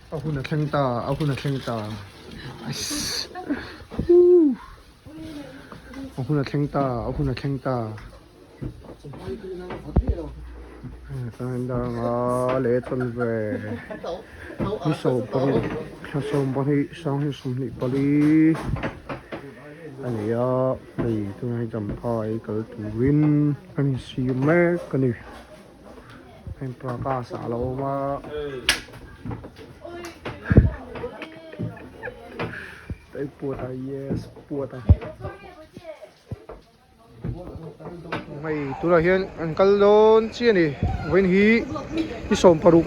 A hun a thleng ta, a hun a thleng ta. Ass. Woo. A hun a thleng ta, a hun a thleng ta. Danga leh tawn ve. Ni 16, thla 12, 2024 a ni a. Hei tunah hi Champhai kal turin kan insiam mek a ni. Heng Prakash ah a lo awm a. Hei puat a yes puat a. Hei tunah hian an kal dawn chiah a ni vawiin hi ni 16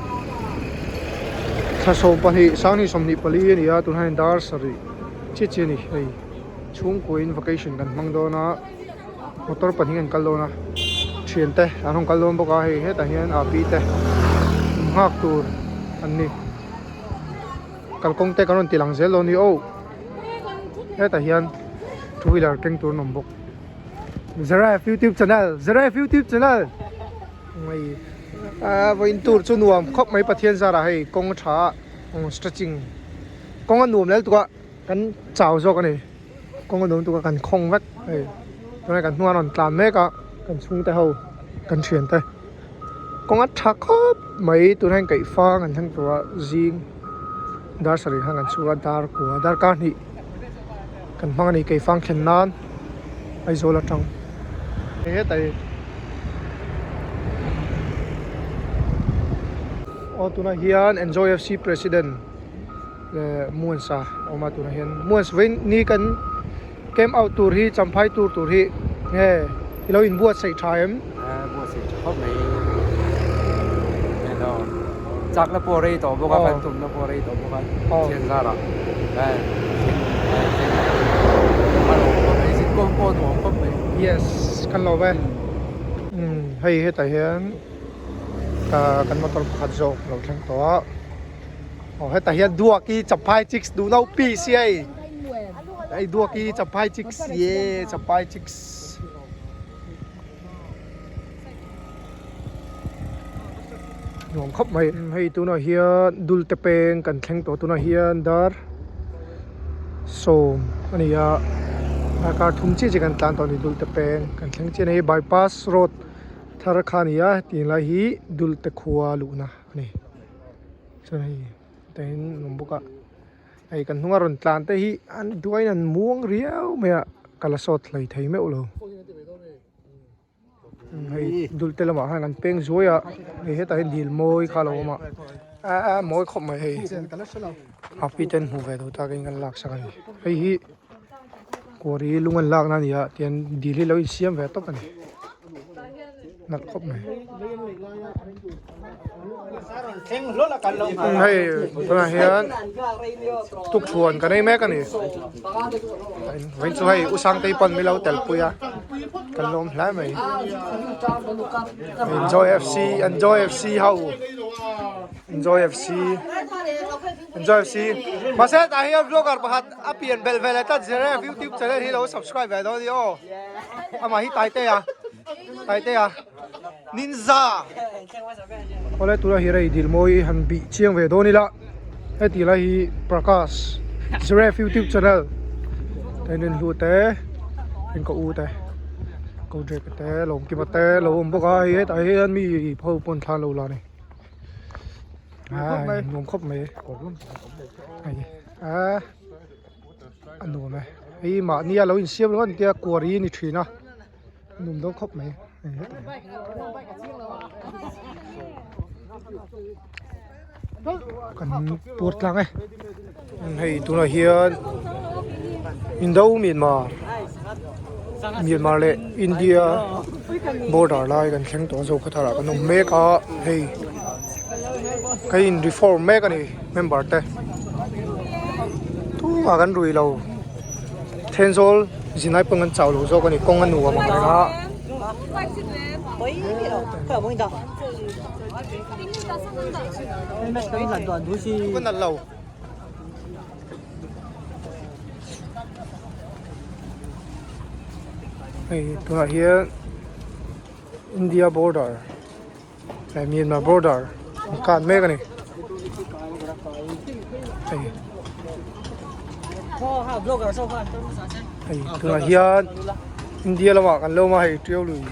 thla 12 2024 a ni a tunah hian dar sarih chiah chiah a ni hei chhungkuain vacation kan hmang dawn a. Motor pahnih an kal dawn a thian te an rawn kal dawn bawk a hei hetah hian a pi te nghak tur an ni kalkawng te kan rawn ti lang zel dawn a ni aw hetah hian two wheeler keng tur an awm bawk Zaref youtube channel Zaref youtube channel hei ah vawiin tur chu nuam khawp mai Pathian zarah hei kawng a tha a stretching kawng a nuam lel tuk a kan chau zawk a ni. Kawng a nuam tuk a kan khawng vek hei tunah kan hnung a rawn tlan mek a kan chhungte ho kan thiante kawng a tha khawp mai tunah hian kaih fang an thleng tawh a zing dar sarih khan kan chhuak a dar kua darkar hnih kan hmang a ni kaih fang thlen nan Aizawl atang hei hetah hi aw tunah hian Enjoy F C president. leh Muansa a awm a tunah hian Muans vawiin ni kan camp out tur hi Champhai tour tur hi nge i lo inbuatsaih tha em? Eh buatsaih tha khawp mai hello chak na pawh rei tawh bawk a kan tum na pawh rei tawh bawk a thian zarah eh a lo khawp mai zin kawng pawh nuam khawp mai yes kan lo ve hei hetah hian kan motor pakhat zawk a lo thleng tawh a. Aw hetah hian Duaki Champhai chicks duh no pi si hei hei Duaki Champhai chicks ye Champhai chicks nuam khawp mai hei tunah hian dulte peng kan thleng tawh tunah hian dar sawm a ni a darkar thum chiah chiah kan tlan tawh a ni dulte peng kan thleng chiah a ni hei bypass road thar kha a ni a hetiang lai hi dulte khua luhna a ni. Chuan hei tah hian an awm bawk a hei kan hnunga rawn tlan te hi an duain an muang riau mai a ka la sawt hlei thei meuh lo hei dul te lamah khan an peng zuai a hei hetah hian dil mawi kha a lo awm a a mawi khawp mai hei a pi ten hmu ve duh takin kan lak sak a ni hei hi kawri lung an lakna a ni a tihian dil hi lo insiam ve tawp a ni. Nalh khawp mai. Hei tunah hian tukthuan kan ei mek a ni. Vawiin chu hei u Sangtei pawn min lo tel pui a kan lawm hle mai. Enjoy FC Enjoy FC ho Enjoy FC Enjoy FC mahse tah hian vlogger pakhat a pian belh ve leh tlat zir e youtube channel hi lo subscribe ve dawn a ni aw. Amah hi Taitea Taitea Ninja Awle tunah hi rei dil mawi han bih chiang ve dawn ila heti lai hi Prakash Zref youtube channel te nen hlu te in ka u te ko Drake te Lawmkima te lo awm bawk a hei hetah hian mi ho pawn thla lo la a ni a nuam khawp mai hei a. A nuam e hei mahni a lo insiam lo an tia quarry a ni thin a nuam dawn khawp mai kan puar tlang e hei tunah hian Indo Myanmar Myanmar leh India border lai kan thleng tawh a Zokhawthar ah kan awm mek a hei kan in reform mek a ni. Member te tumah kan rui lo Thenzawl zinai pawn kan chau lo zawk a ni kawng a nuam ang reng a. Hei tunah hian India border. Myanmar border an kan mek a ni. Hei hei tunah hian India lamah kan lo awm a hei tiau lui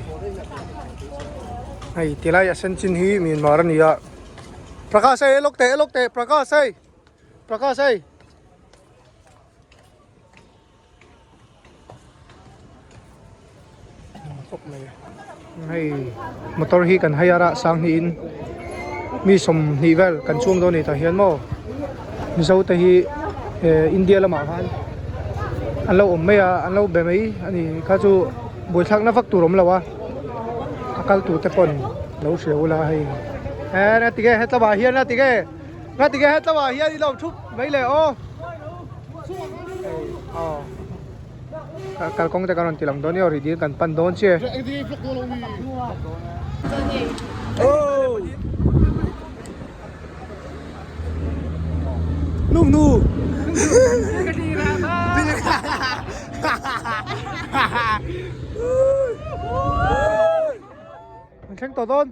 hei tilai a sen chin hi Myanmar a ni a Prakash hei lawk teh lawk teh Prakash hei Prakash hei. Khawp mai hei motor hi kan hire a sanghnih in mi sawmhnih vel kan chuang dawn a ni tah hian maw mizo te hi eh India lamah khan an lo awm mai a an lo be mai a ni kha chu buaithlak na vak tur awm lo a a kal tur te pawn lo hria ula hei eh ngatinge hetlawah hian ngatinge ngatinge hetlawah hian i lo thup mai le aw. Kalkawng te kan rawn ti lang dawn nia rih kan pan dawn chiah e thleng tawh dawn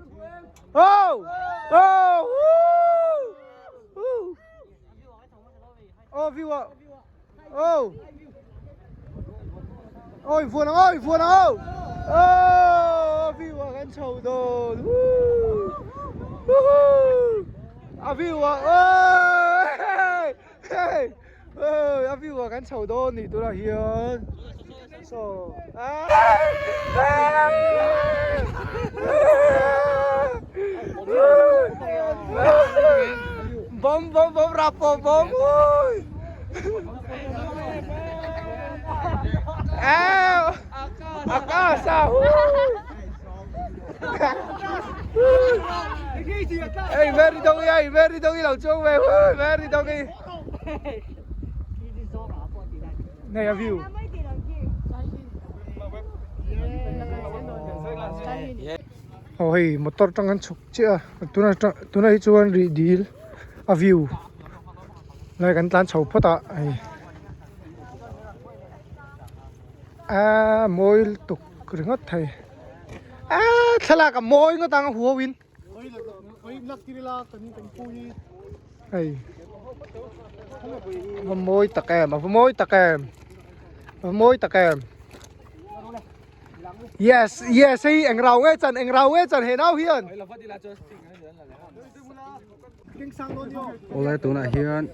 Oh view ah. Oh. Ôi vuan ang ôi vuan ang oh. View ah kan chho dawn. Woo. Woohoo. A view ah. Oh. Hey. Hey. Oh, a view ah kan chho dawn ni tunah hian. So. Ah. Bom bom bom rapo bom. Ui. Ao. Akasa. Hey, very doggy, hey, very doggy lo chuang ve. Very doggy. Nei a view. Aw hei motor tang an chhuk chiah a tuna tuna hi chuan rih dil a view lai kan tlan chho phawt a hei aaa mawi lutuk ringawt thei aaa thlalak a mawi ngawt ang a huau in. Hei a va mawi tak em a va mawi tak em a va mawi tak em yes yes hei eng rau nge chan eng rau nge chan he nau hian Awle tunah hian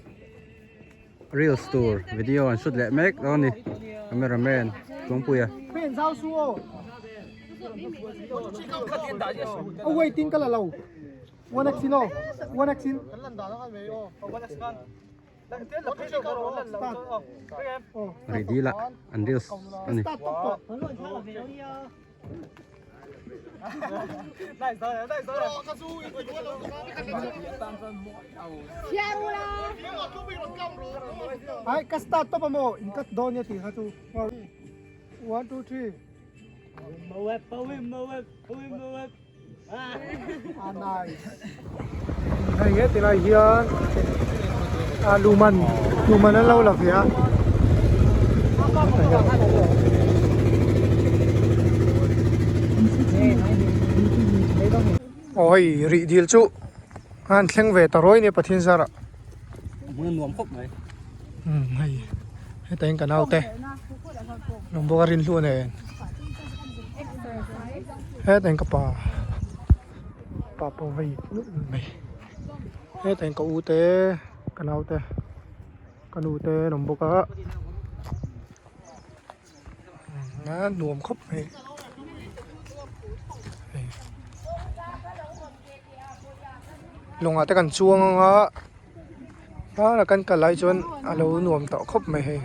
reels tur video an shoot leh mek dawn a ni cameraman Tuangpuia. Rih dil ah an reels a ni. Ai ka start top amo in cut dawn nia tih kha chu 1 2 3 Ah nice hei he tilai hian ah luman luman an lo la ve a aw hei rih dil chu a han thleng ve ta ruai nia Pathian zarah hmun a nuam khawp mai umm hei heta in ka naute lawm bawk a rinhlu nen heta in ka pa pa pawh vei nulh mai heta in ka u te ka naute ka nu te an awm bawk a a nuam khawp mai hei lawngah te kan chuang ang a hmanah kan kal lai chuan a lo nuam tawh khawp mai hei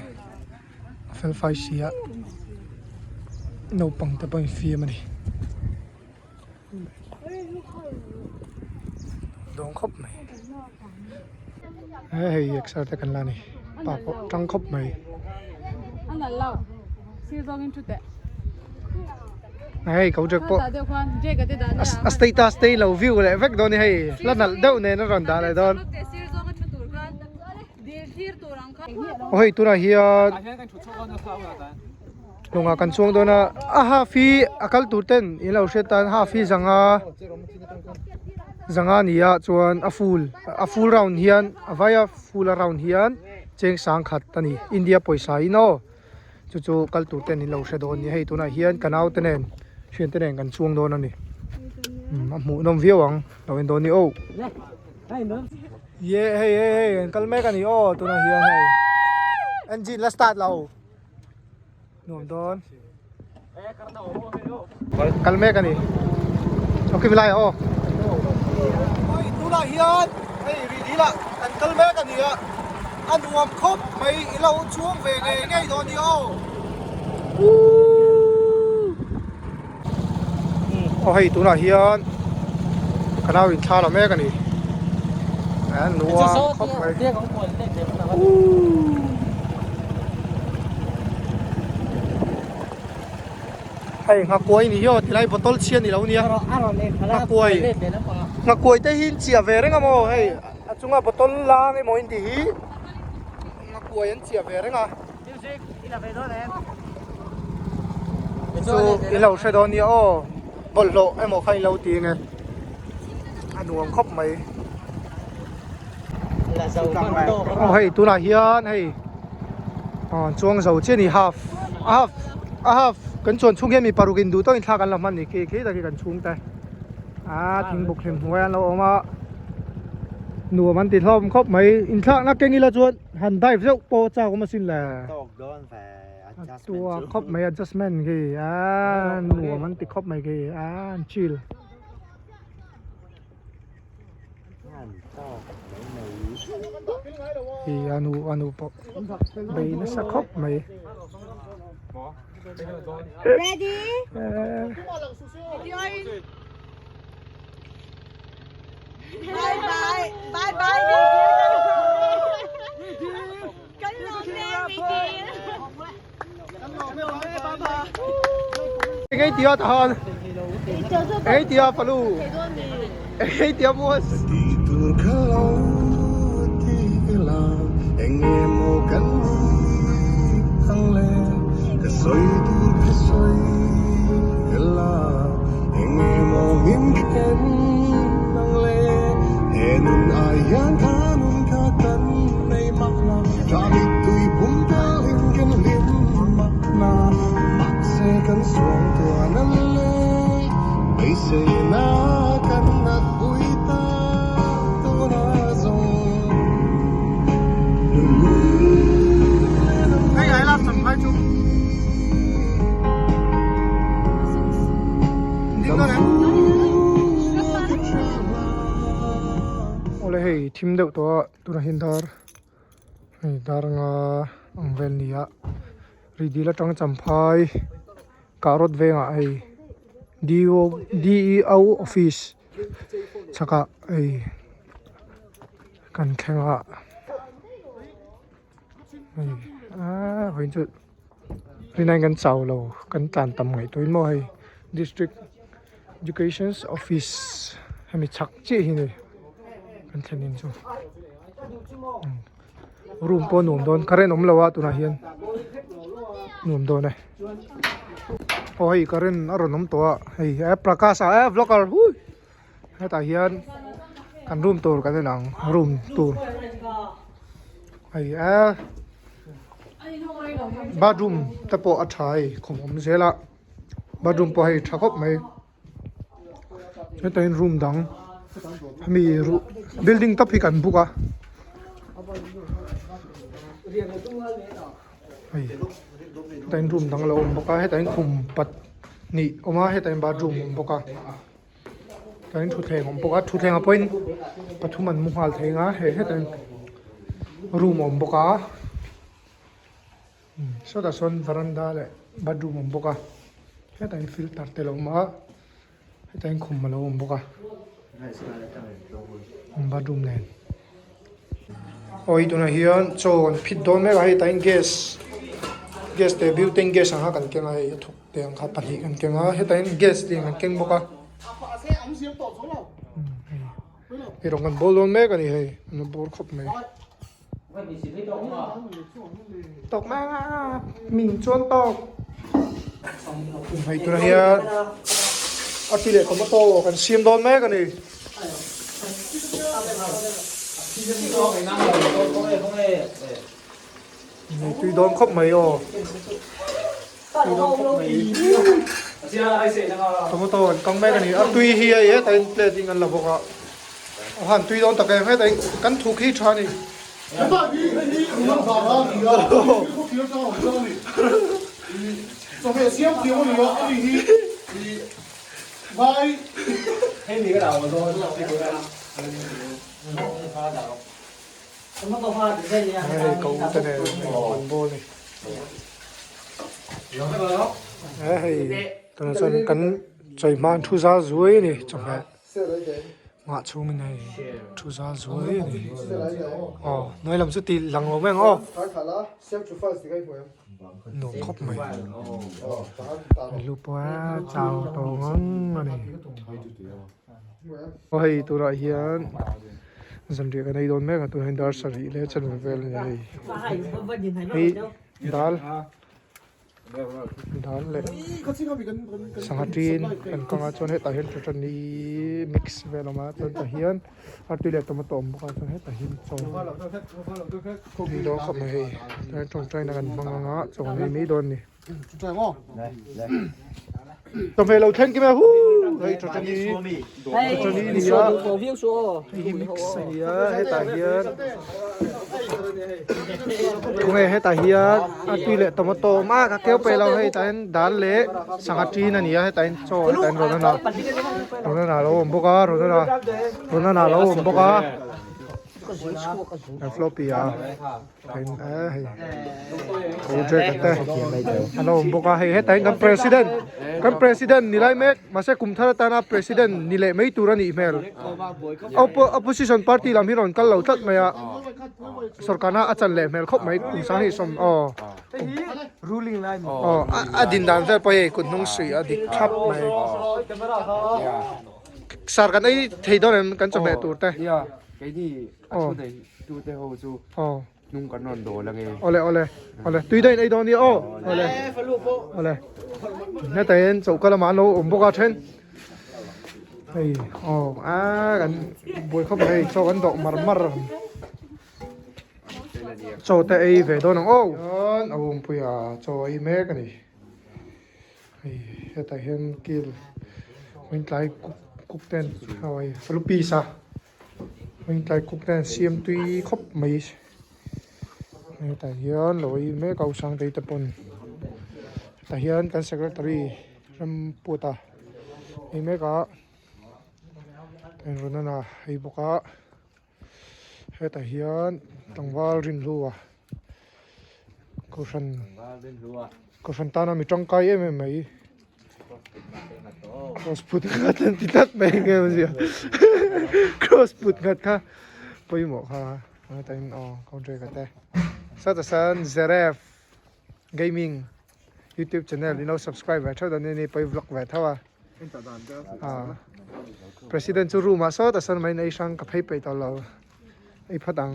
a fel fai si a naupang te pawh infiam a ni dawng khawp mai he hei exer te kan la ni pa pawh tang khawp mai. Hei ko Jack pawh a status te lo view leh vek dawn a ni hei la nalh deuh nen a rawn dah leh dawn aw hei tunah hian lawngah kan chuang dawn a a half hi a kal tur ten in lo hriat tan half hi zanga. Zanga ni a chuan a full a full round hian a vaia full a round hian cheng sangkhat a ni India pawisa in aw chu chu kal tur ten in lo hre dawn nia hei tunah hian ka naute nen thiante nen kan chuang dawn a ni umm a hmuh nawm viau ang lo en dawn ni aw ye hei hei hei an kal mek a ni aw tunah hian hei engine la start lo. Nuam dawn. Kal mek a ni. Ok milai aw. Oi tunah hian hei rih dil ah kan kal mek a ni a. A nuam khawp mai i lo chuang ve ngei ngei dawn ni aw. Aw hei tunah hian ka nau in thla la mek a ni. A nuam khawp mai. Hei nghakuai ni hi aw tilai bottle chhia ni lo nia. Nghakuai nghakuai te hi an chiah ve reng a maw hei a chunga bottle lang emaw in tih hi nghakuai an chiah ve reng a. Chu i lo hre dawn nia aw bawlhhlawh emaw kha i lo ti nge a nuam khawp mai aw hei tunah hian hei aw chuang zo chiah a ni half a half a half kan chuan chhung hian mi paruk in duh tawk in thla kan la hman ni khi khi tak hi kan chhung te a thingbuk hlim hnuai an lo awm a nuam an ti hlawm khawp mai inthlakna keng ila chuan. Han dive zeuh pawh chak awm asin le. Tawk dawn ve adjustment chu. Tua khawp mai adjustment khi a nuam an ti khawp mai khi a an chill. An tawk mai mai. Hi anu anu pawh bei nasa khawp mai. Ready? Bye bye. Bye bye. Kan lawm e Engei tia tahan. Engei tia palu. Engei tia muas. Ti tur kha lo ti ila eng emaw kan ni ang le ka sawi tur kha sawi ila eng emaw min khen ang le he nun ai hian kha nun kha kan nei mah la tah mit tui pum telin kan hlim mah na mahse kan suang tuan ang le beiseina kan nat pui ta tuna zawng Hei ai lak cham khai chu. Awle hei thim deuh tawh a tunah hian dar hei dar anga ang vel ni a ri dil atang champhai kahrawt vengah hei D O D E O office chhakah hei kan thleng a hei aaa vawiin chu. Rinai kan chau lo kan tlan tam ngaih tuin maw hei district education office hemi chhak chiah hi ni kan thlen in chu room pawh nuam dawn current awm lo a tunah hian nuam dawn e aw hei current a rawn awm tawh a hei e prakash ah e vlogger hui hetah hian kan room tur kan en ang room tur hei e. Bathroom te pawh a tha hei khum awm zel a bathroom pawh hei tha khawp mai heta in room dang hemi building tawp hi kan book a hei heta in room dang a lo awm bawk a heta in khum pahnih a awm a heta in bathroom a awm bawk a hetah in thutthleng a awm bawk a thutthleng ah pawhin pathum an mu nghal thei ang a hei hetah hian room a awm bawk a sawtah sawn varanda leh bathroom a awm bawk a hetah hian filter te a lo awm a hetah hian khum a lo awm bawk a bathroom nen aw hei tunah hian chaw an phit dawn mek a hei tah hian gas gas te butane gas ang kha kan keng a hei a thawk. Tiang kha pahnih kan keng a hetah hian gas lian kan keng bawk a hei rawng kan bawl dawn mek a ni hei an la bawr khawp mai tawk mai a min chuan tawk hei tunah hian a ti leh tomato kan siam dawn mek a ni. Nei tui dawn khawp mai aw. Tui dawn khawp mai. Tomato an kang mek a ni. A tui hi hei hetah hian plate in an la bawk a. A han tui dawn tak em hetah hian kan thuk hi tha a ni. Hei ko te nen an bawl ni. Hei tunah chuan kan chawi hma an thu zal zuai a ni chawhmeh nghah chhungin hei thu zal zuai a ni. Aw hnuai lam chu ti lang lo mai ang aw. Nuam khawp mai. Lu pawh a chau tawh ngang a ni. Aw hei turah hian zanriah kan ei dawn mek a tunah hian dar sarih leh chanve vel a ni hei hei dal dal leh sangha tin kan kang a chuan hetah hian chutani mix vel a awm a chuan tah hian artui leh tomato a awm bawk a chuan hetah hian chaw tui dawn khawp mai hei chuan tawngtaina kan hmang ang a chaw an ei mai dawn a ni. Chawhmeh lo thleng kim e huu hei chawchani chawchani ni a hei hi mix a ni a hetah hian khawnge hetah hian a tui leh tomato awm a ka keu peih lo hei tah hian dal leh sangha tin a ni a hetah hian chaw hetah hian rawn a rawn a lo awm bawk a rawn a rawn a lo awm bawk a floppy a. Project te a lo awm bawk a hei hetah hian kan president kan president ni lai mek mahse kum thar atana president ni leh mai tur a nih hmel opposition party lam hi rawn kal lo tlat mai a sorkarna a chan leh hmel khawp mai kum sang hi sawm aw aw a din dan vel pawh hei kut hnung suih a dik thlap mai sar kan ei thei dawn em kan chawhmeh tur te. A thu nei tu te ho chu hnung kan rawn dawl ange. Awle awle awle tui daih nei dawn nia aw awle awle hetah hian choka lamah an lo awm bawk a then hei aw a kan buai khawp mai hei chaw kan dawh mar mar chaw te ei ve dawn ang aw chuan a awmpuia chaw ei mek a ni hei hetah hian kil hmingtlai cook cook ten hei falupis a. Heng tlai cook te an siam tui khawp mai hetah hian lo ei mek a usangtei te pawn tah hian kan secretary Rampuata ei mek a Ronana ei bawk a hetah hian tlangval Rinhlua kohhran kohhran tana mi tangkai em em mai. Cross put nghat an ti tlat mai nge awmzia cross put nghat kha pawimawh kha tain aw contract a te sawtah sawn Zeref gaming youtube channel in lo subscribe ve theuh dawn nia ni pawi vlog ve theuh a ah president chu room ah sawtah sawn mai nei hrang ka phei peih tawh lo ei phawt ang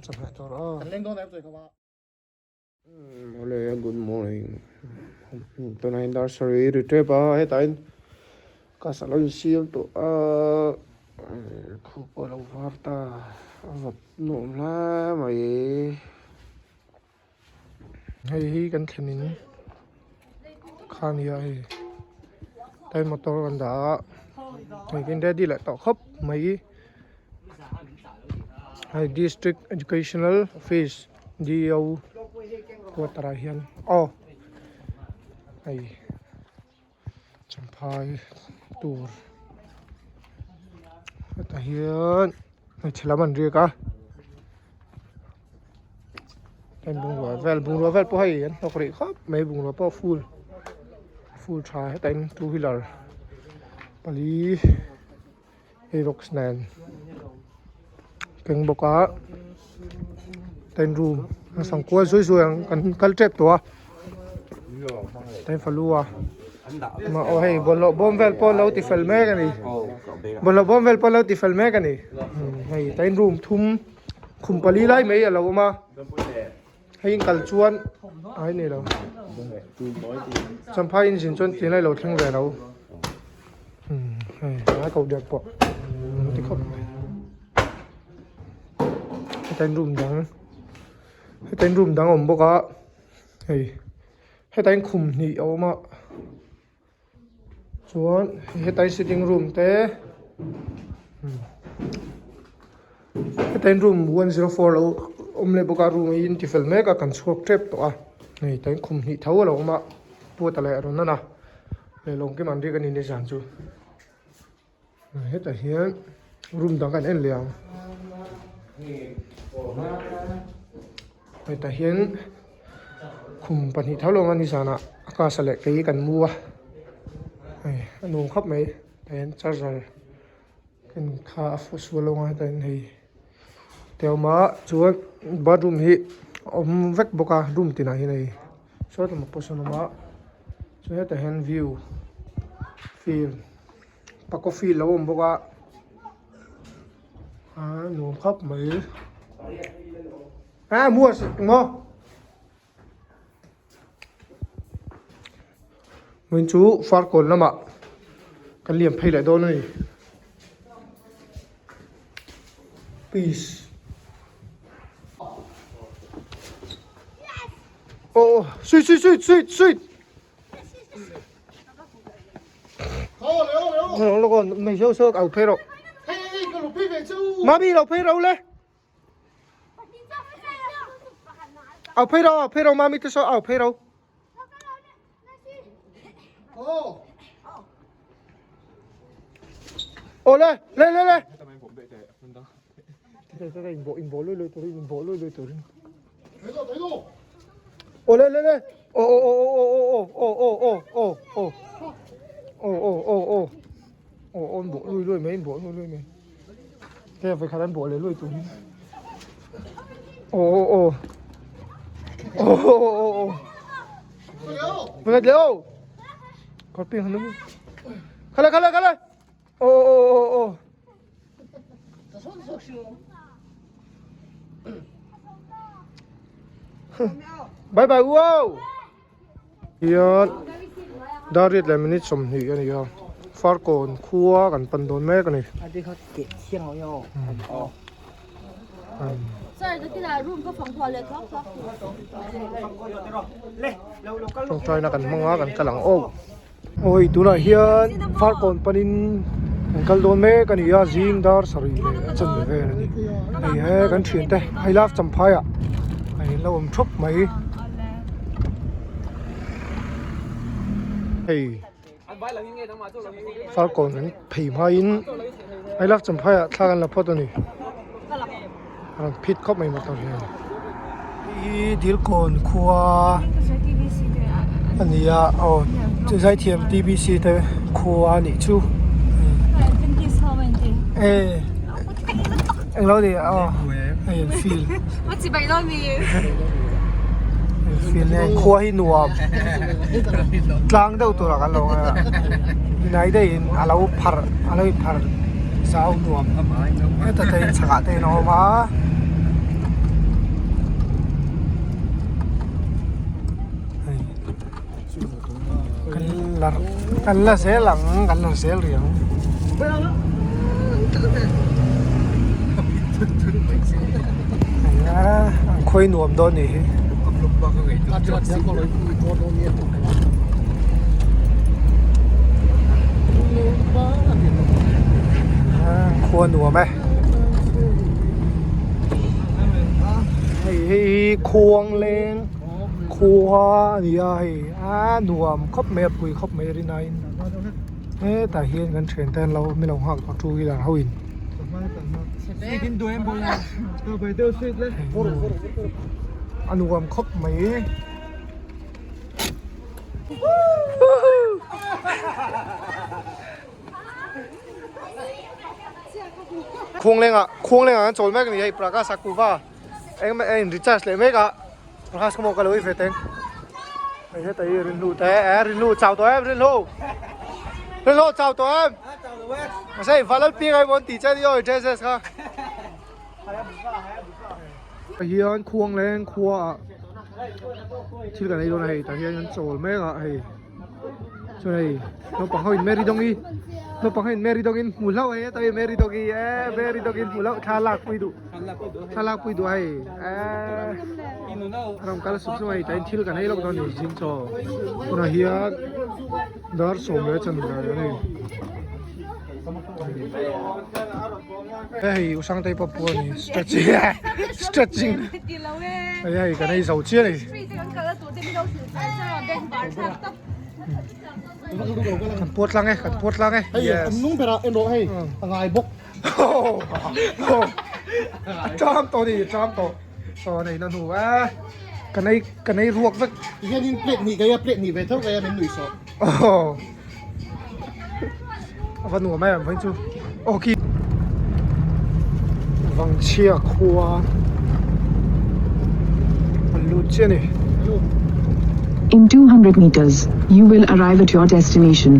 chawhmeh tur aw. Awle good morning tunah hian dar sarih ri tep a hetah hian class alo insiam tawh a khu pawh alo var ta a vawt nuam hle mai hei hi kan thlen in kha nia hei tlai motor kan dah a hei kan ready leh tawh khawp mai hei district educational office. Dio quarter ah hian aw hei champhai tur hetah hian hmeichhe lam an riak a heng bungrua vel bungrua vel pawh hei an hnawk rih khawp mai bungrua pawh full full tha hetah hian two wheeler pali Aerox nen keng bawk a tent room a sang kual zui zui ang kan kal tep tawh a tent falu a aw hei bawlhhlawh bawm vel pawh an lo ti fel mek a ni bawlhhlawh bawm vel pawh an lo ti fel mek a ni hei tent room thum khum pali lai mai a lo awm a hei in kal chuan a hei ni lo champhai in zin chuan tinglai lo thleng ve lo hei a ko deuh pawh an ti khawp mai. Hetain room dang hetain room dang a awm bawk a hei hetain khum hnih a awm a chuan hetain sitting room te hetain room 104 lo awm leh bawk a room hi in tifel mek a kan chhuak tep tawh a hei tain khum hnih tho a lo awm a puat a leh a rawn an a leh lawmkim an rik a ni nizan chu. Hetah hian room dang kan en leh ang hetah hian khum pahnih tho lo ang a nizanah a class ah leh kei kan mu a hei a nuam khawp mai tah hian charger ken kha a fuh sual lo ang a hetah hian hei te a awm a chuan bathroom hi a awm vek bawk a room tinah hian hei sawi lamah pawh sawn a awm a chuan hetah hian view field. Pa coffee lo awm bawk a a nuam khawp mai a muas maw vawiin chu farkawn lamah kan liam phei leh dawn a ni peace aw aw sweet sweet sweet sweet sweet. Mami lo phei ro le Au phei ro au phei ro mami te so au phei ro Ô le le le le In bo lui lui turin in bo lui lui turin Ô le le le Ô ô ô ô ô ô ô ô ô ô ô ô ô ô ô ô in bo lui lui mai in bo lui lui mai Thế phải khả năng bộ lấy lui tụi Ô ô ô Ô ô ô ô Vừa leo Có tiền không? Khai lên khai lên khai lên Ô ô ô ô Bye bye wow. Hian dar riat leh minute 20 a ni a Farkawn khua kan pan dawn mek a ni. Tawngtaina kan hmang a kan kal ang aw. Awi tunah hian Farkawn panin kan kal dawn mek a ni a zing dar sarih leh a chanve vel a ni hei he kan thiante I love Champhai ah a in lo awm thup mai hei Farkawn kan phei hmain I love Champhai ah thla kan la phawt a ni a rawn phit khawp mai motor hian hei hi Dilkawn khua a ni a aw zaithiam T_B_C te khua a nih chu e englo ni aw hei an field field nge khua hi nuam tlang deuh tur ah kan lo ngai a inai deuhin a lo pharh a lo inpharh zau nuam heta te in chhakah te in a awm a hei kan la kan la zel ang kan la zel rih ang an khawi nuam dawn nih hi. Khua nuam e hei hei hi khuang leng khua a ni a hei a nuam khawp mai a pui khawp mai rin aiin hetah hian kan thian te an lo min lo nghak tawh two wheeler ho in. A nuam khawp mai. Khuang lengah khuang lengah an chawl mek a ni hei Prakash a kuhva eng a in recharge leh mek a Prakash ka maw ka lo i ve teng hei heta hi rinhlu te e rinhlu chau tawh em rinhlu rinhlu chau tawh em mahse i valal piang ai mawn tih che ni aw dresses kha hian khuang leng khua ah thil kan ei dawn a hei tah hian an chawl mek a hei. Chuan hei naupang ho in Mary Dawngi naupang ho in Mary Dawngi in hmu hlauh hei heta hi Mary Dawngi e Mary Dawngi in hmu hlauh thla lak pui duh thla lak pui duh hei e a rawn kal sup sup a hei tain thil kan ei lawk dawn a ni zing chaw tunah hian dar sawm leh chan dan a ni. Hei u Sangtei pawh pawh a ni stretching stretching hei hei kan ei zo chiah a ni kan puat tlang e kan puat tlang e yes an nung berah en rawh hei a ngai bawk a ṭam tawh a ni a ṭam tawh saw nei na hnu a kan ei kan ei ruak vek hianin plate hnih ka ei a plate hnih ve tho ka ei a min nuih sawh. A va nuam em vawiin chu aw khi Vangchhia khua an lut chiah a ni. In 200 meters, you will arrive at your destination.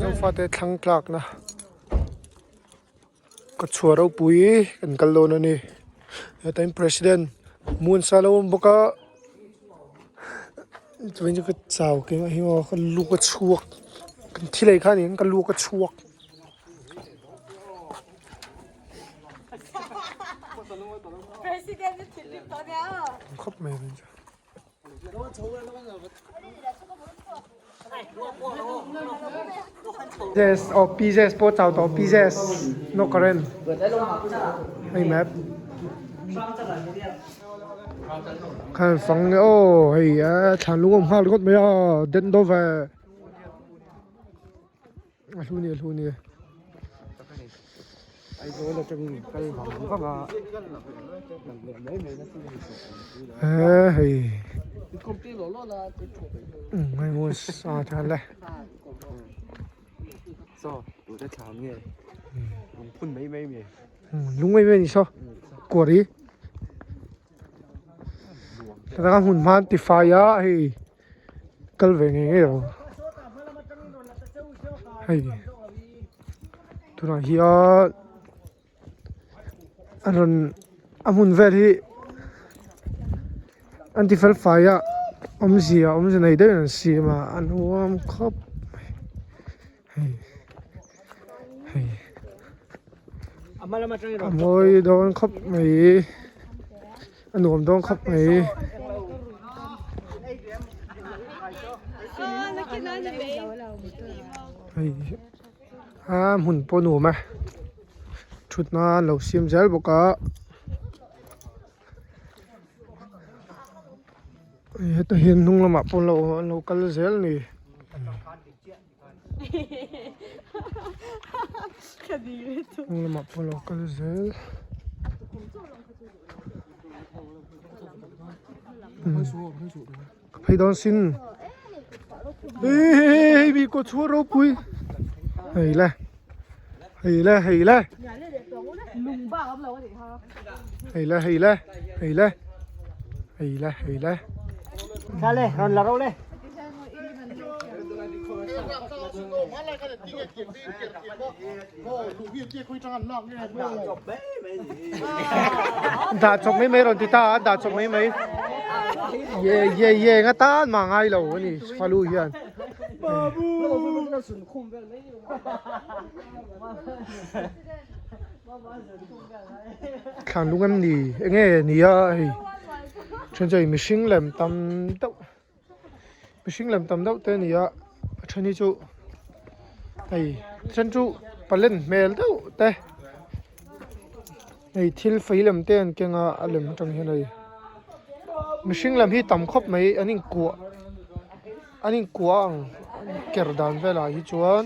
Zofate thlang tlakna ka chhuah ropui kan kal dawn a ni heta in president Muansa lo awm bawk a chuan ka chau keimah hi aw ka luk a chhuak kan thil ei kha a ni ang ka luk a chhuak. Khawp mai a ni chu. Yes aw PJS pawh chau tawh PJS no current hei map khan fang aw hei a thlan lung awm nghal ringawt mai a den dawh ve. A hlu ni a hlu ni. Aizawl atangin kal vang vang a lang leh mai mai na chu ni tawh He hei. Hei maw sa tha le. Saw tute thlam nge lungphun mai mai nge. Lung mai mai ni saw kuari. Taka hmun hman tifai a hei. Kal ve ngei ngei ang hei tunah hian a rawn a hmun vel hi an ti fel fai a awmzia awmzia nei deuhin an siam a a nuam khawp mai hei hei a mawi dawn khawp mai. A nuam dawn khawp mai. Hei a hmun pawh nuam e thutna an lo siam zel bawk a hei heta hian hnung lamah pawh an lo kal zel a ni. Hnung lamah pawh lo kal zel ka phei dawn sin hei hei mi kaw chhuah ropui hei le hei le hei le hei le hei le hei le hei le hei le Dah chawp mai mai rawn ti ta a, dah chawp mai mai. Ye ye ye nga tan mah ngai lo a ni Falu hian. Thlan lung em ni enge ni a hei then chu hei mihring lem tam deuh. Mihring lem tam deuh te a ni a a then hi chu hei then chu palen hmel deuh te hei thil fei lem te an keng a a lem atang hian hei mihring lem hi tam khawp mai an inkuah an inkuah ang ker dan velah hi chuan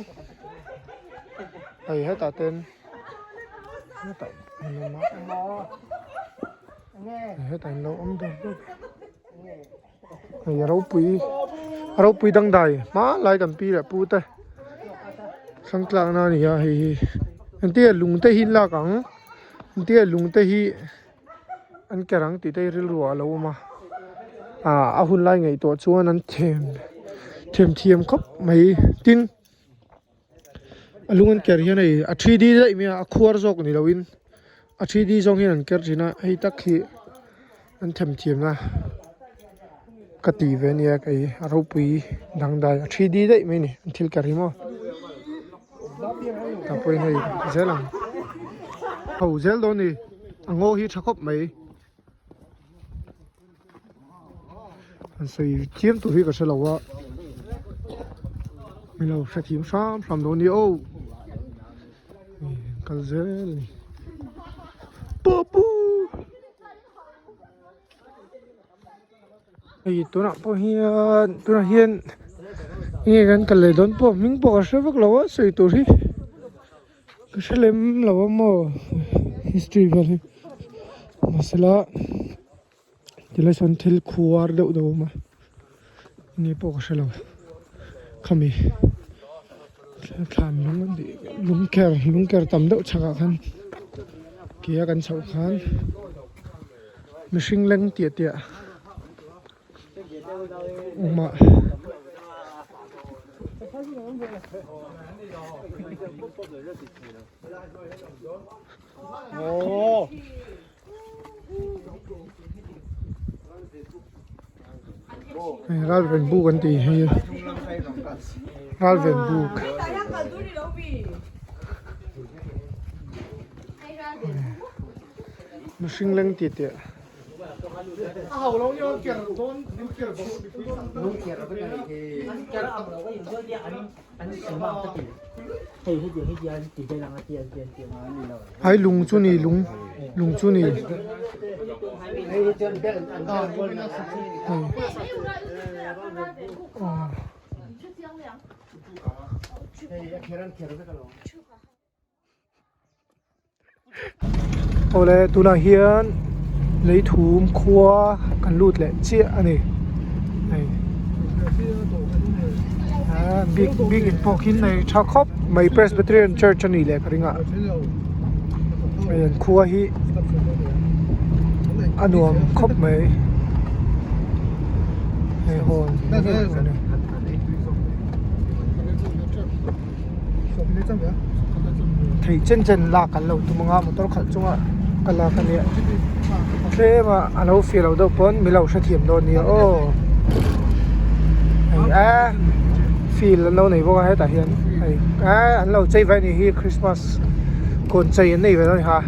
hei hetah ten hetah an awm a hetah an lo awm deuh deuh. Hei a ropui a ropui dangdai hmanlai kan pi leh pu te thlang tlak na a ni a hei hi engtin nge lung te hi an lak ang engtin nge lung te hi an ker ang tih te hi rilru ah a lo awm a ah a hun lai ngaihtuah chuan an them them thiam khawp mai tin. A lung an ker hian hei a 3D daih mai a a khuar zawk ni loin a 3D zawng hian an ker thin a hei tak hi an themthiam a ka ti ve ania kei a ropui dangdai a 3D daih mai a ni an thil ker hi maw tah pawhin hei zel ang ho zel dawn a ni a ngaw hi tha khawp mai. An sawi chiam tur hi ka hre lo a min lo hrethiam hram hram dawn nia aw kal zel a ni papu hei tunah pawh hian tunah hian enge kan kal leh dawn pawh hming pawh ka hre vak lo a sawi tur hi. Ka hre lem lo a maw history vel hi mahsela tilai sawn thil khuar deuh deuh a awm a enge pawh ka hre lo khami thlan lung an tih lung ker lung ker tam deuh chhakah khan ke a kan chhoh khan mihring leng tiah tiah awm a. Hei ralven buk an tih hi ralven buk mihring leng tih teh. Hai lung chu ni lung lung chu ni Awle tunah hian leithum khua kan lut leh chiah a ni hei ah bik bik in pawh khi nei tha khawp mai Presbyterian church a nih leh ka ring a hei an khua hi a nuam khawp mai hei hall a ni. Thei chen chen lak an lo tum anga motor khalh chunga ka lak a nia tlem a a lo fiah loh deuh pawn min lo hrethiam dawn nia aw hei a field an lo nei bawk a hetah hian hei a an lo chei vai anih hi christmas kawn chei an nei ve dawn a ni kha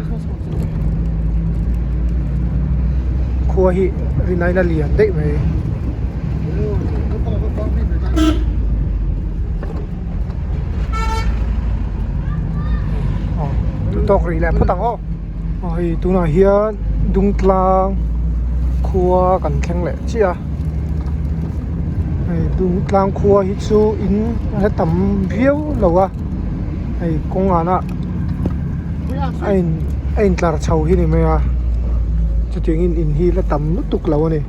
khua hi rinai na lian daih mai. Tawk rih leh phawt ang aw aw hei tunah hian Dungtlang khua kan thleng leh chiah a hei Dungtlang khua hi chu in a la tam viau lo a hei kawng anah a in a intlar chho hi ni mai a chutiangin in hi la tam lutuk lo a ni.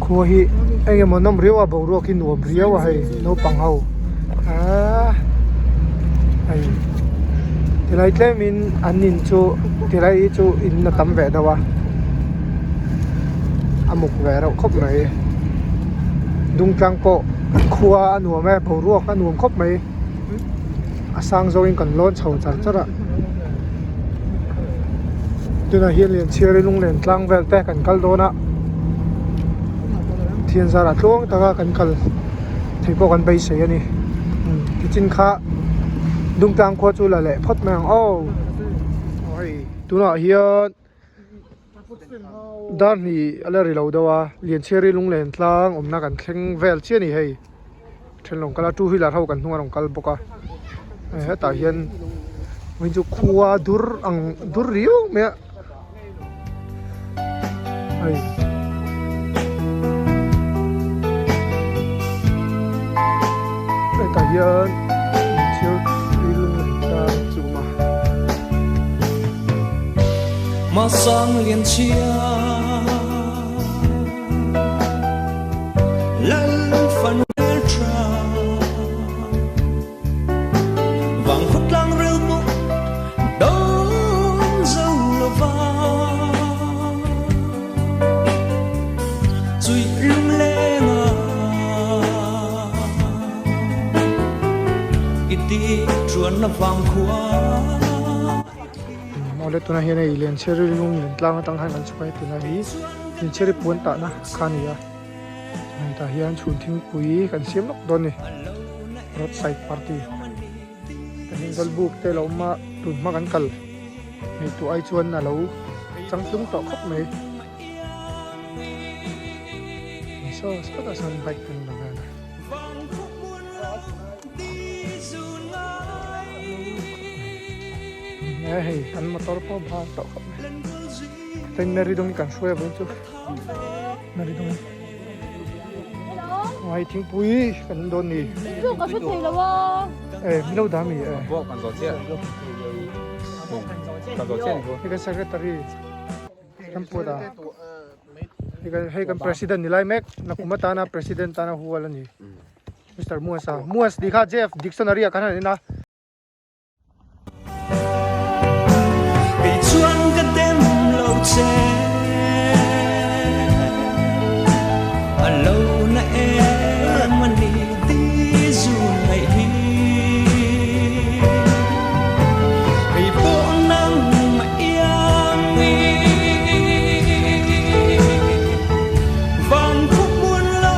Khua hi eng emaw nawm riau a boruak hi nuam riau a hei naupang ho aaa hei tilai tlem in an in chu tilai hi chu in a tam ve deuh a a muk ve reuh khawp mai dungtlang pawh khua a nuam e boruak a nuam khawp mai a sang zawngin kan lawn chho char char a tunah hian Lianchhiari lunglen tlang vel te kan kal dawn a thian zarah tluang taka kan kal thei pawh kan beisei a ni tichin kha Dungtlang khua chu la leh phawt mai ang aw tunah hian Dar hnih a la ri lo deuh a Lianchhiari lunglen tlang awmna kan thleng vel chiah a ni hei then rawn kal a two wheeler ho kan hnung a rawn kal bawk a hetah hian vawiin chu khua dur ang dur riau mai a hei. Hetah hian Lianchhiari lunglen tlang chu a awm a. Awle tunah hian hei Lianchhiari lung len tlang atang khan kan chhuk a hei tunah hi Lianchhiari puan tahna kha a ni a hetah hian chhun thingpui kan siam lawk dawn a ni road side party kan in zawlbuk te lo awm a tun hma kan kal ngaihtuah ai chuan a lo changtlung tawh khawp mai saw sawtah sawn bike te an lo vel a. Nge hei kan motor pawh bhar tawh khawp mai tin Mary dawng hi kan hruai avang chu Mary dawng hi hei thingpui kan dawn ni e min lo dah mi e hei kan secretary kan pawt a hei kan president ni lai mek nakum atana president tana hual a ni. Mister Muas a Muas tih kha Jeff dictionary ah khan a en a. Kei chuan ka dem lo che a lo na em a ni ti zun ngaih hi kei pawh nang mah iang i van khua muan lo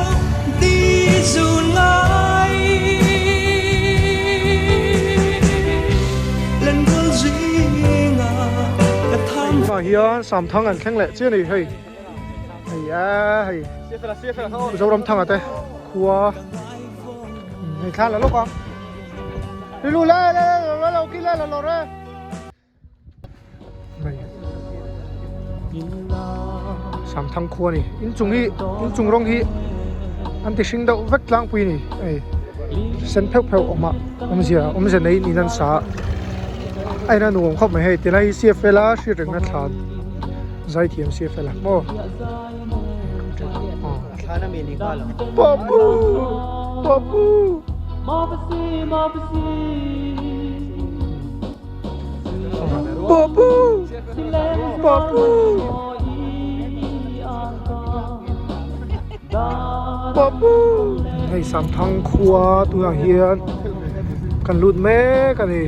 ti zun ngai len rual zinga ka tham Tunah hian Samthang an thleng leh chiah a ni hei hei a hei Zoramthanga te khua hei thla la lawk ang Rilu le le le lo ki le la lo re. Samthang khua a ni inchung hi inchung rawng hi an ti hring deuh vek tlangpui a ni hei sen pheuh pheuh awm a awmzia awmzia nei niin an sa a a ina nuam khawp mai hei tilai hi CFL a hriat rengna thlan zaithiam CFL a maw Papu Papu Papu Papu Papu Hei Samthang khua tunah hian kan lut mek a ni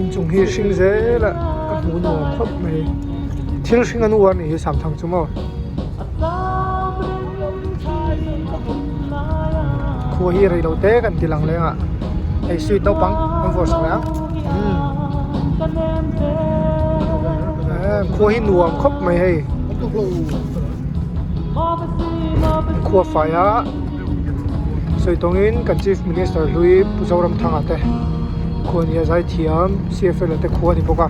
inchung hi hring zel a a hmuh nuam khawp mai thil hring an uar nih hi Samthang chu maw Khua hi rei lo te kan ti lang leng a hei sweet naupang an vawrh sak leh a khua hi nuam khawp mai hei khua fai a sawi tawngin kan chief minister hlui Pu Zoramthanga te khua nia zaithiam CFL te khua a ni bawk a.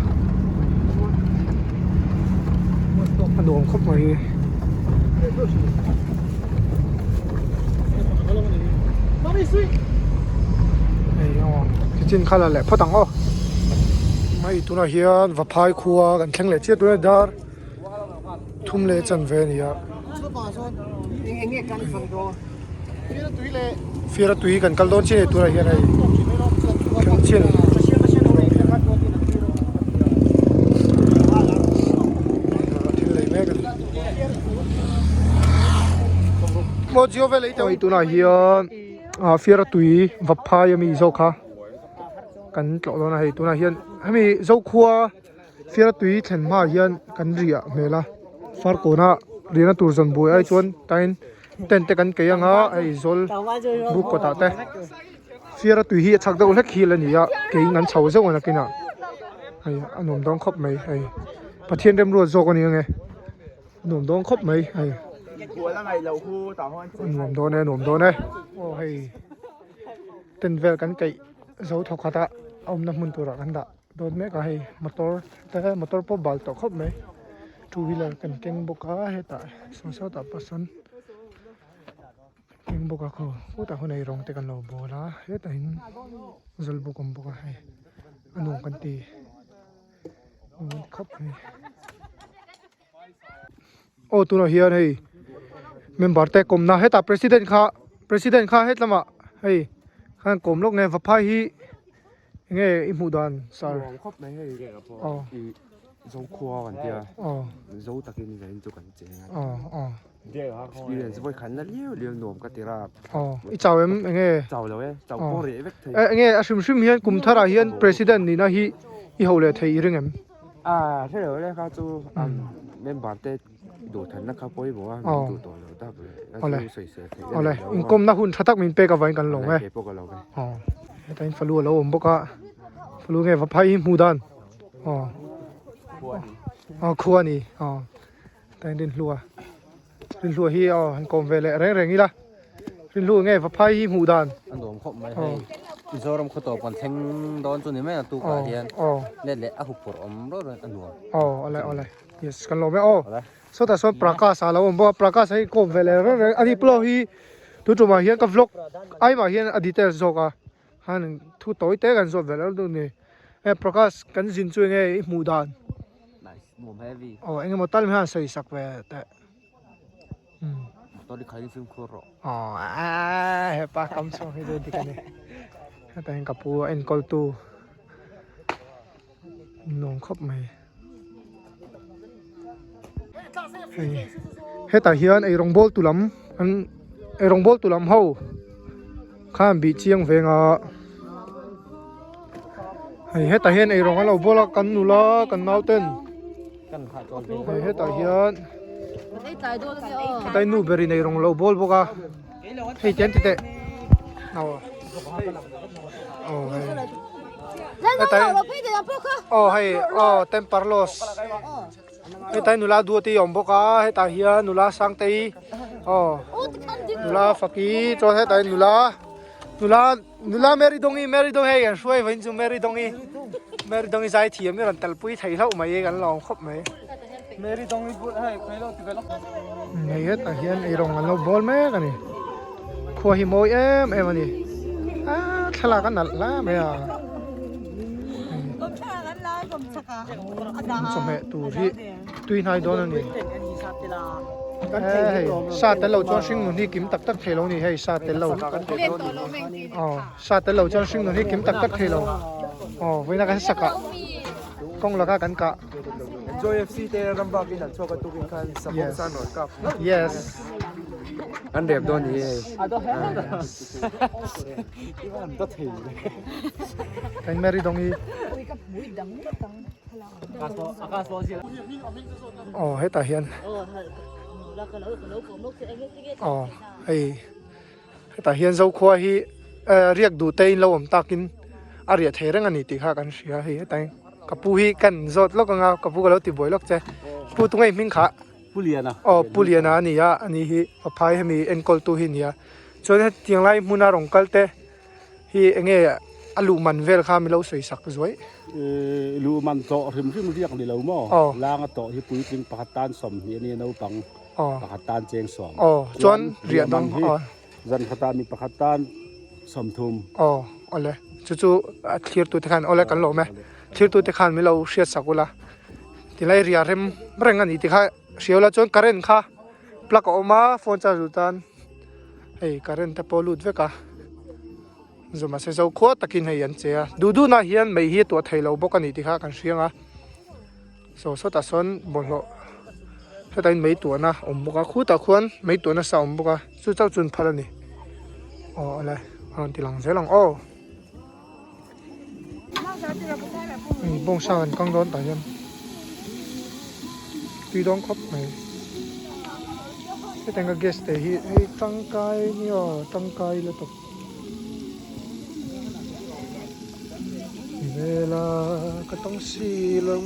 A nuam khawp mai hi. Hei aw kitchen kha la leh phawt ang aw. Hei tunah hian Vaphai khua kan thleng leh chiah tunah dar thum leh chanve a ni a. Fiara tui kan kal dawn chiah a ni tunah hian hei thleng chiah a ni. Thil lei mek a ni. Hei tunah hian fiara tui Vaphai ami zawk kha kan tlawh dawn a hei tunah hian hemi Zokhua. Fiara tui thlen hmaah hian kan riah hmel a farkawna riahna tur zawn buai ai chuan tain tent te kan kei anga hei zawl buk kawtah te fiara tui hi a chhak deuh hlek hil a ni a keiin an chho zeuh a nakinah hei a nuam dawn khawp mai hei Pathian remruat zawk a ni ange a nuam dawn khawp mai hei a nuam dawn e a nuam dawn e aw hei tent vel kan keih zo thawk khat a a awmna hmun turah kan dah. Dawt mek a hei motor te motor pawh bal tawh khawp mai two wheeler kan keng bawk a hetah saw sawtah pawh sawn keng bawk a khaw khutah hun ei rawng te kan lo bawl a hetah in zawlbuk a awm bawk a hei a nuam kan ti khawp mai. Aw tunah hian hei member te kawmna hetah president kha president kha hetlamah hei khan kawm lawk nge Vaphai hi enge i hmuh dan sir Nuam khawp mai hei aw i zo khua kan tia aw zo takin zain chu kan cheng a aw aw. Experience vawi khan na liau liau nuam ka ti ra. Aw i chau em enge? Chau lo e, chau pawh reh vek thei. Enge a hrim hrim hian kum tharah hian president nihna hi i ho leh thei i ring em? A hre lo le kha chu member te duhthanna kha pawimawh a min duh tawh lo tak leh a chu sawi sel theih Awle inkawmna hun tha tak min pek avangin kan lawm e. Keipawh ka lawm e. Aw heta in falu a lo awm bawk a falu nge va phai hi hmuh dan aw aw khua a ni aw heta in rinhlua rinhlua hi aw han kawm ve leh reng reng ila rinhlu nge va phai hi hmuh dan a nuam khawp mai hei Mizoram khaw tawp kan thleng dawn chu ni mai a tukah hian let leh a huphurh awm rawt rawt a nuam aw awle awle yes kan lawm e aw sawtah sawn Prakash a lo awm bawk a Prakash hi kawm ve leh reng reng ani pawh hi tun tumah hian ka vlog aimah hian a details zawk a han thu tawi te kan zawt ve leh dawn a ni e Prakash kan zin chu enge i hmuh dan nice nuam heavy aw engemaw tal hian sawi sak ve teh. Motor hi khalin fimkhur rawh. Aw aa hepa kam chhuak hi chu dik a ni. Hetah hian ka pu a enkawl tu nuam khawp mai. Hei hetah hian eirawng bawl tu lam an eirawng bawl tu lam ho khan bih chiang veng a. Hei hetah hian eirawng an lo bawl a kan nula kan nauten. Hei hetah hian hetai nu berin ei rawng lo bawl bawk a hei tian ti teh aw aw hei hetai aw hei aw temper loss hetai nula duati a awm bawk a hetah hian nula sangtei aw nula faki chuan hetai nula nula Nula Mary Dawngi, Mary Dawngi hei kan hruai vawiin chu Mary Dawngi, Mary Dawngi zai thiam hi rawn talpui thei hlauh mai kan lawm khawp mai. Mary Dawngi bul hei khawi lo ti ve lawk. Hei hetah hian eirawng an lo bawl mek a ni. Khua hi mawi em em a ni. Ah thlalak a nalh hle mai a. Chawhmeh tur hi tui hnai dawn a ni. Hei sa tel lo chuan hringnun hi kim tak tak thei lo ni hei sa tel lo aw sa tel lo chuan hringnun hi kim tak tak thei lo aw vawiina kan sak ah kawng laka kan kah Joy FC te ram bak in an chhuak a tukin khan sabawng san rawn kap yes an rep dawn ni hei kan Mary Dawngi Aw hetah hian aw hei hetah hian zokhua hi eh riak duh te in lo awm takin a riah thei reng a ni tih kha kan hria hei hetah hian ka pu hi kan zawt lawk anga ka pu ka lo ti buai lawk che pu tunge i hming khah Pu Liana aw Pu Liana a ni a ani hi paphai hemi enkawl tu hi a ni a chuan hetiang lai hmuna rawn kal te. Hi enge a luh man vel kha milo sawi sak zuai. I luh man tawh hrim hrim riak ni lo maw? Lang a tawh hi puitling pakhat tan 20 a nia naupang pakhat tan cheng 10. Aw chuan riah dang hi zan khatah mi pakhat tan 30. Aw awle chu chu a thlir tu te khan awle kan lawm e thlir tu te khan milo hriat sak ula tilai riah rem reng a ni ti kha hria ula chuan current kha plug a awm a phone charge duh tan. Hei current te pawh lut vek a zawmah se zo khua takin hei an che a duh duh nah hian mei hi a tuah thei lo bawk a ni tih kha kan hriang a saw sawtah sawn bawlhhlawh hetah hian mei tuahna a awm bawk a khutah khuan mei tuahna sa a awm bawk a chu chauh chu an phal a ni aw awle a rawn ti lang zel ang aw hei bawngsa kan kang dawn tah hian tui dawn khawp mai hetiang ka gas te hi hei tangkai ni aw tangkai lutuk vela ka tawng si lo.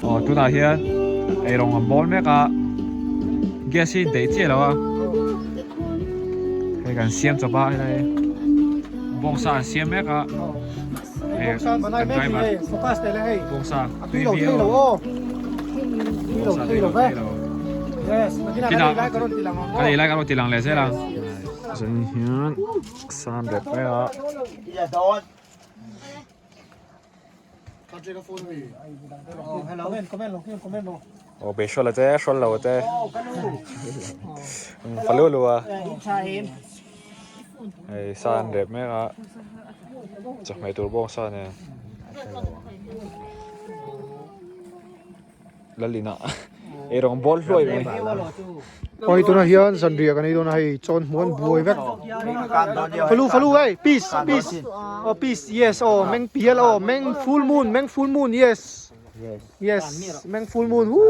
Aw tunah hian eirawng an bawl mek a gas hi daih chiah lo a hei kan siam chawp a helai bawngsa an siam mek a. Bawngsa driver bawngsa tui viau bawngsa tui lo thei lo kinah kan ei lai kan rawn ti lang leh zel a chuan hian san rep mai a. Aw be hrual te hrual lo te fa lu lu a hei sa an rep mek a chawhmeh tur bawng sa nen Lalina ei rawng bawl hluai mai. Awi tunah hian zanriah kan ei dawn a hei chawn hmuh an buai vek. Falu falu hei peace peace aw peace yes aw meng pial aw meng full moon meng full moon yes yes meng full moon hu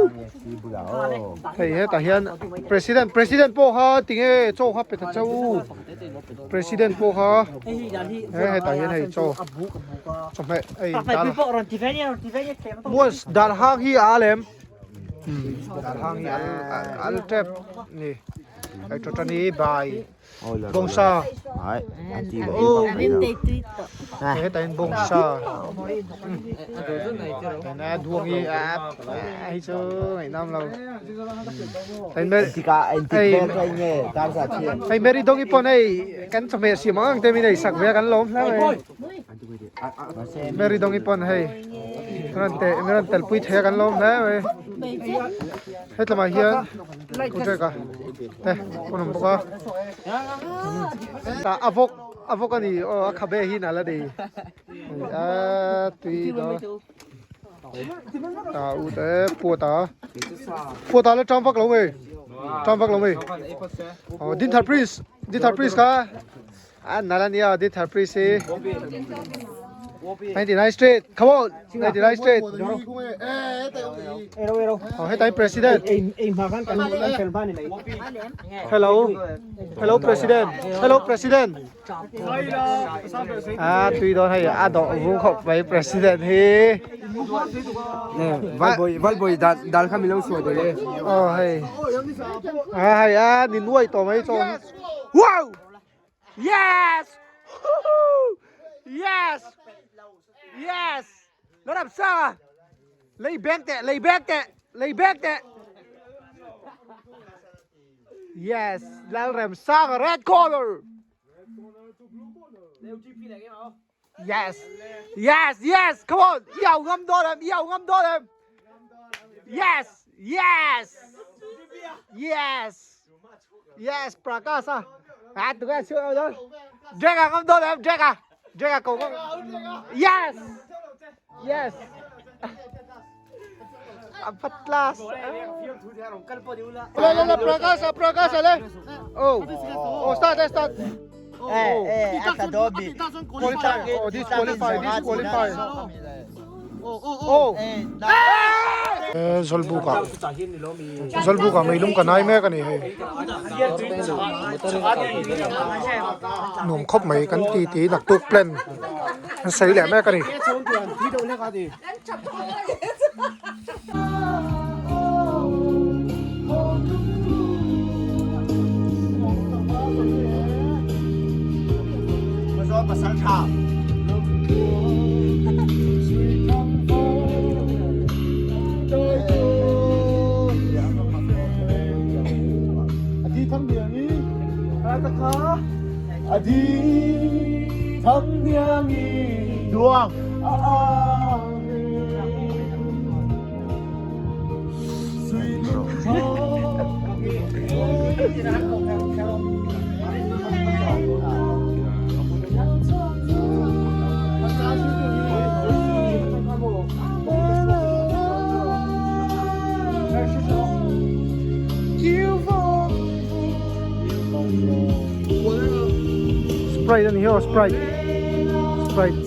hei hetah hian president president pawh kha tinge chaw kha pe ta cheu president pawh kha he hetah hian hei chaw chawhmeh hei dal Muas dar hang hi a al em? Dar hang hi al al tep ni. Ai to tani bai. Bawngsa. He tain bawngsa. Tain a duang hi a hi chu ngai nam lo. Tain mer hei Mary dong i pon hei kan chawhmeh siam ang ang te min ei sak ve a kan lawm hle mai. Mary Dongi pawn hei rawn te min rawn tel pui thei a kan lawm hle mai hetlamah hian Kudrek a te pawn awm bawk a tah a vawk a vawk a ni aw a khabe hi nalh a ni a tui dawn tah u te puat a puat a la tang vak lo mai tang vak lo mai aw Dinthar Prince Dinthar Prince kha. A nalh a nia Dithar Priest hi 99 street come on 99 street oh hetai president hello hello president hello president a tui dawn hei a dawh vung khawp mai president hi Valboi valboi dal dal kha mi lo suai dawh le oh hei a hei a ni nuai tawh mai chaw wow Yes! Yes! Yes! Nó làm sao à? Lấy bén tệ, lấy bén tệ, lấy bén tệ. Yes, Lalrem sang red color. Yes. Yes, yes. Come on. Yêu ngâm đo em, yêu ngâm đo em. Yes. Yes. Yes. Yes, Prakash à. À, tụi em chưa đâu. Jack à, ngâm đo em, Jack à. Jack à, cầu Yes. Yes. À, first class. Lên lên lên Prakash à, Prakash à lên. Oh. Oh, start, start. Eh, eh, Qualify, oh, disqualify, disqualify. Oh. Eh, Zawlbuk ah Zawlbuk ah meilum ka nai mek a ni hei. Nuam khawp mai kan ti ti naktuk plan an sawi leh mek a ni. Sprite ani hi aw Sprite Sprite.